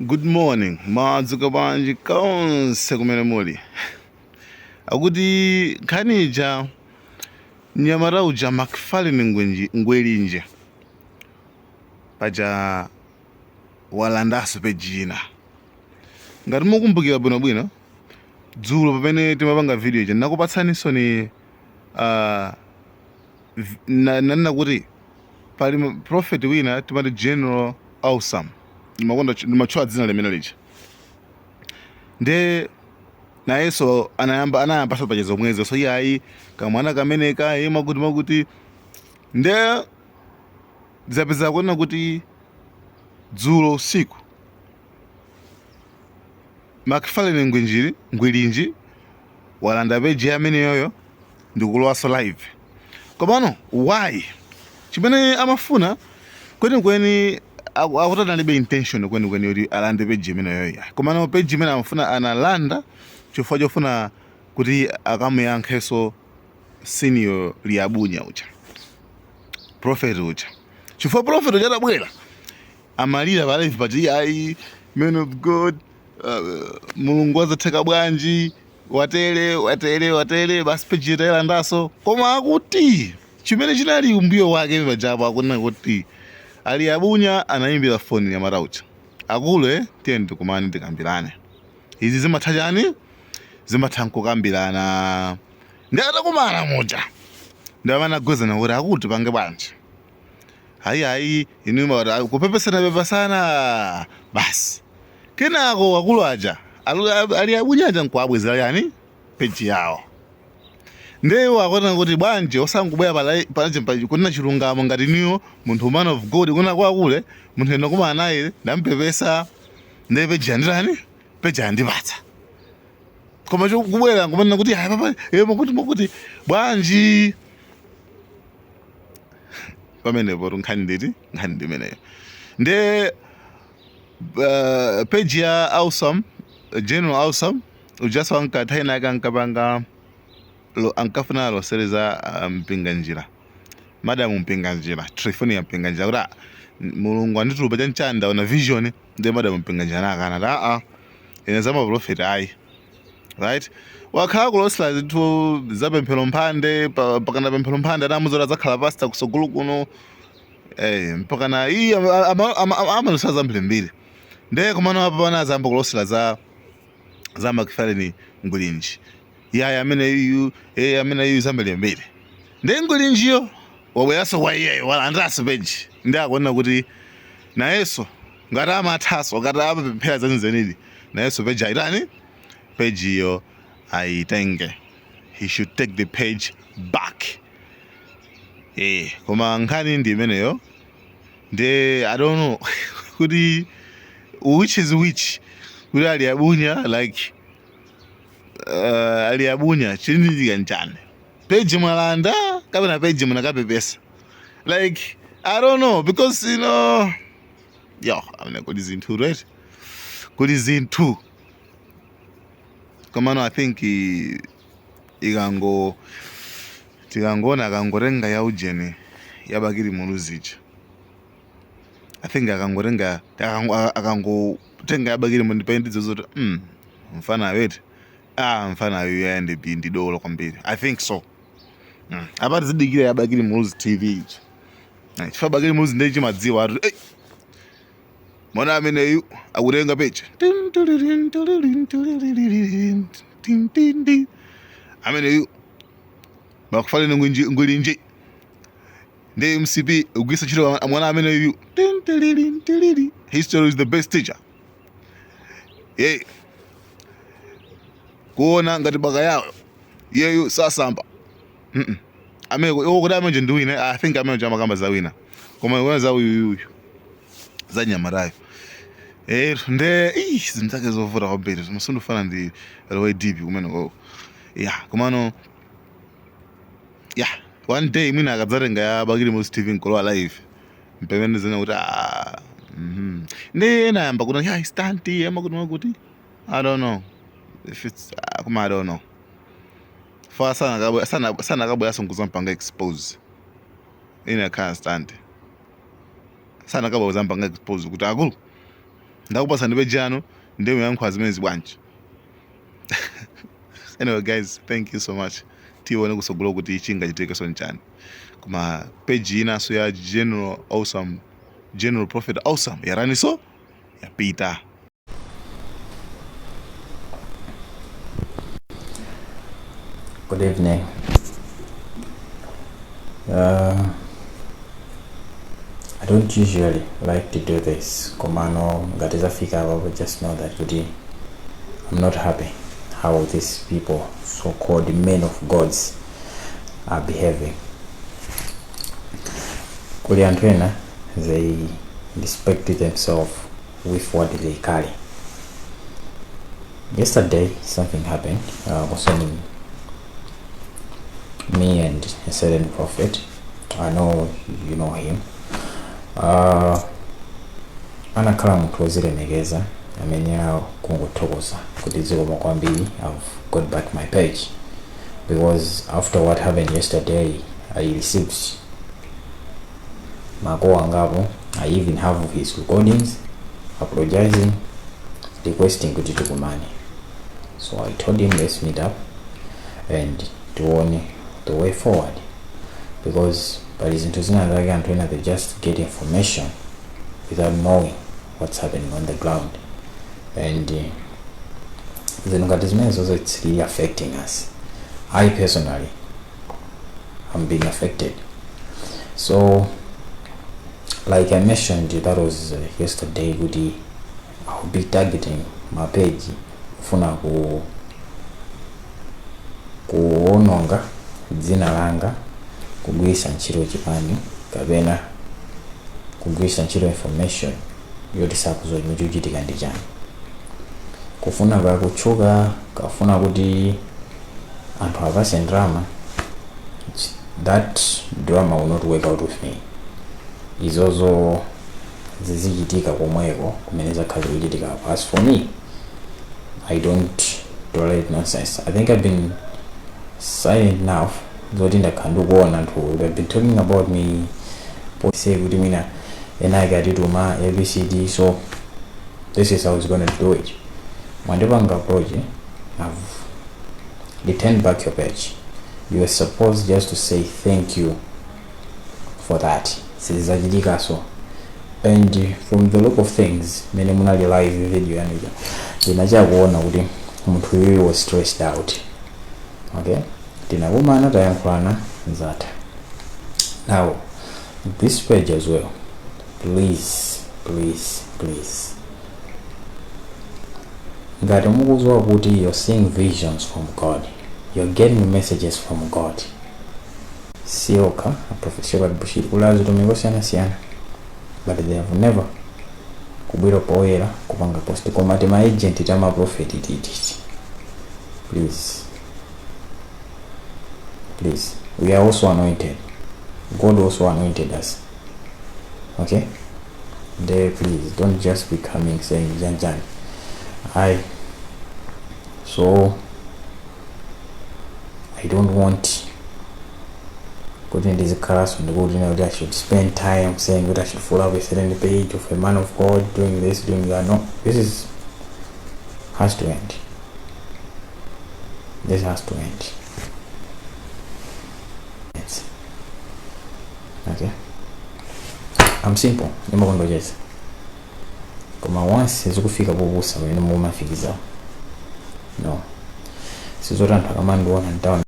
Good morning, madzuka bwanji konse kumene muli? Akuti nkhani ija, mnyamata uja Macfarlane Ngwelinje paja walandanso peji ina. Ngati mukumbukira bwinobwino, dzulo pamene timapanga video ija ndinakupatsaninso ni nanena kuti pali prophet wina timati General Awesome, ndimakonda ndimatchula dzina limene lija. Nde nayenso anayambanso paja zomwezo, so iyayi, kamwana kameneka iye makuti makuti. Nde zapeza kuona kuti dzulo usiku Macfarlane Ngwilinji walanda peji ameneyoyo ndikulowanso live. Komano why? Chimene amafuna kwenikweni, akuti analibe intention kwenikweni yoti alande peji imeneyoyo, komano peji imene amafuna analanda chifukwa chofuna kuti akamuyankhenso Senior Liabunya uja, prophet uja, chifukwa prophet uja atabwera amalira pa live pati, "Ayi, man of God, Mulungu azatheka bwanji?" Watere watere watere, basi peji itayilandaso. Koma akuti chimene chinali umbuyo wake pajapo, akunena kuti ali Abunya anayimbira foni nyamata uja, "Akulu, tiye tikumane tikambirane izi." Zimatha chani? Zimatha nkukambirana. Ndi atakumana muja ndi amene agwezana kuti, "Akuti pange bwanji?" "Hayi, hayi, inu kupepesana pepesana basi." Kenako akulu aja ali Abunya aja nkuabwezera yani peji yawo. Ndewo akuona kuti bwanji osangobwera palaje kunena chilungamo ngati niyo munthu man of God, kuna kwakule munthu ena kumana naye, ndampepesa, ndiye peji yanditani, peji yandipatsa. Koma chokubwera nkumanena kuti, "Hayi papa, makuti makuti," bwanji? Pamenepo nkhani nditi nkhani ndimeneyo. Nde page ya Awesome, General Awesome ujaso ankathaina ake ankapanga ankafuna alosereza Mpinganjira, Madamu Mpinganjira, Trifonia Mpinganjira, kuti, "Ah, Mulungu anditulupa chanchanda ona vision." Ndiye Madamu Mpinganjira anakana kuti, "Aa, ine za maprofeti ayi." Right, wakhala kulosera zinthu za Pemphero Mphande, pakana Pemphero Mphande anamuzola adzakhala pastor kusogolo kuno, mpakana iye amalosera zambirimbiri. Ndiye komano apa pana azamba kulosera za Macfarlane Ngwilinji, yaya amene iyu, amene iyu, zambirimbiri. Ndiye Ngwilinjiyo wabweranso kwa iyeyo, walandanso peji. Ndi akuona kuti nayenso ngati amathaso, ngati amapemphera zenizeni, nayenso peji ayitani, pejiyo ayitenge. He should take the page back. Koma nkhani ndi imeneyo. Nde I don't know kuti which is which, kuti ali Abunya, like ali Abunya chilindika nchani? Page mwalanda kapena page munakapepesa? Like, I don't know, because yo, amene kuli zinthu, right, kuli zinthu. Komano I think ikango tikangoona akangotenga ya ujeni ya Bakili Muluzi ija, I think akangotenga akangotenga ya Bakili Muluzi pene ndidzozoti mfana aweti, ah, mfana ayo yaya ndi dolo kwambiri. I think so. Apa tizidikira ya Bakili Muluzi TV ija. Chifukwa Bakili Muluzi ndiye chimadziwa atu, hey, mwana ameneyu akutenga peji, ameneyu Macfarlane Ngwilinji, ndi MCP kugwiritsa ntchito mwana ameneyu. History is the best teacher. Ye kuona ngati baka yawo yeyu sasamba. Amene kuti amene ndi wina, I think amene amakamba za wina, koma kuona za uyuyuyu, za nyamatayo, nde ih, zinthu zake zovuta kwambiri, masundufana ndi lowe deep kumene koko. Yeah, komano yeah, one day mwina akadzatenga ya Bakili Muluzi TV nkolowa live, mpemene zina kuti, ah, Ndi ena ayamba kuti yeah, stunt amakuti makuti. I don't know if it's koma I don't know fa sana kabweranso nkuzampanga expose. Ine akhala stunt, sana kabwe kuzampanga expose kuti akulu. Ndakupasani page yanu, ndiye muyankhula zimenezi bwanji? Anyway guys, thank you so much. Tione kusogolo kuti chingachitikenso nchani. Koma page inanso ya General Awesome, General Prophet Awesome, yaraniso yapita. Good evening. I don't usually like to do this. Komano ngati zafika apapo, just know that kuti I'm not happy how these people, so-called men of gods, are behaving. Kuli anthu ena, they respect themselves with what they carry. Yesterday something happened concerning me and a certain prophet. I know you know him. Anakhala munthu wozilemekeza amene akungothokoza kuti zikomo kwambiri, I've got back my page, because after what happened yesterday I received ma call angapo. I even have his recordings apologizing, requesting kuti tikumane. So I told him, let's meet up and tione the way forward, because pali zinthu zina zake anthu ena, they just get information without knowing what's happening on the ground, and zinthu ngati zimenezozo, it's really affecting us. I personally am being affected. So like I mentioned, that was yesterday, kuti I'll be targeting ma page kufuna kuononga dzina langa, kugwiritsa ntchito chipani kapena kugwiritsa ntchito information yoti sakudziwa chimene chikuchitika ndi chani, kufuna kakutchuka, kafuna kuti anthu apase drama. That drama will not work out with me. Izozo zizichitika komweko kumene zakhala zikuchitika. As for me, I don't tolerate nonsense. I think I've been silent enough zoti ndakhala ndikuona anthu, they've been talking about me, say kuti mwina ena ake atituma ABCD. So this is how it's gonna do it. Mwandipanga approach, I've returned back your page. You were supposed just to say thank you for that. Sizachitikaso. And from the look of things, mene munali live video yanuja, ndinachakuona kuti munthu uyuyu was stressed out. Okay, tinakumana, tayankhulana, zatha. Now this page as well, please, please, please, ngati mukudziwa kuti you're seeing visions from God, you're getting messages from God, siokha a Prophet Shepherd Bushiri, kuli azitumiki osiyanasiyana, but they have never kubwera poyera kupanga post. Koma tima agent tama prophet tititi, please, please, we are also anointed. God also anointed us, okay? There, please don't just be coming saying janjan I so I don't want kuti ndizikhalanso ndikuti kuti I should spend time saying kuti I should follow up a certain page of a man of God doing this, doing that. No, this is has to end. This has to end. It's okay. I'm simple, ndimakondocheza, koma once zikufika popusa pamene mumafikiza, no, sizoti anthu akamandiona mtown.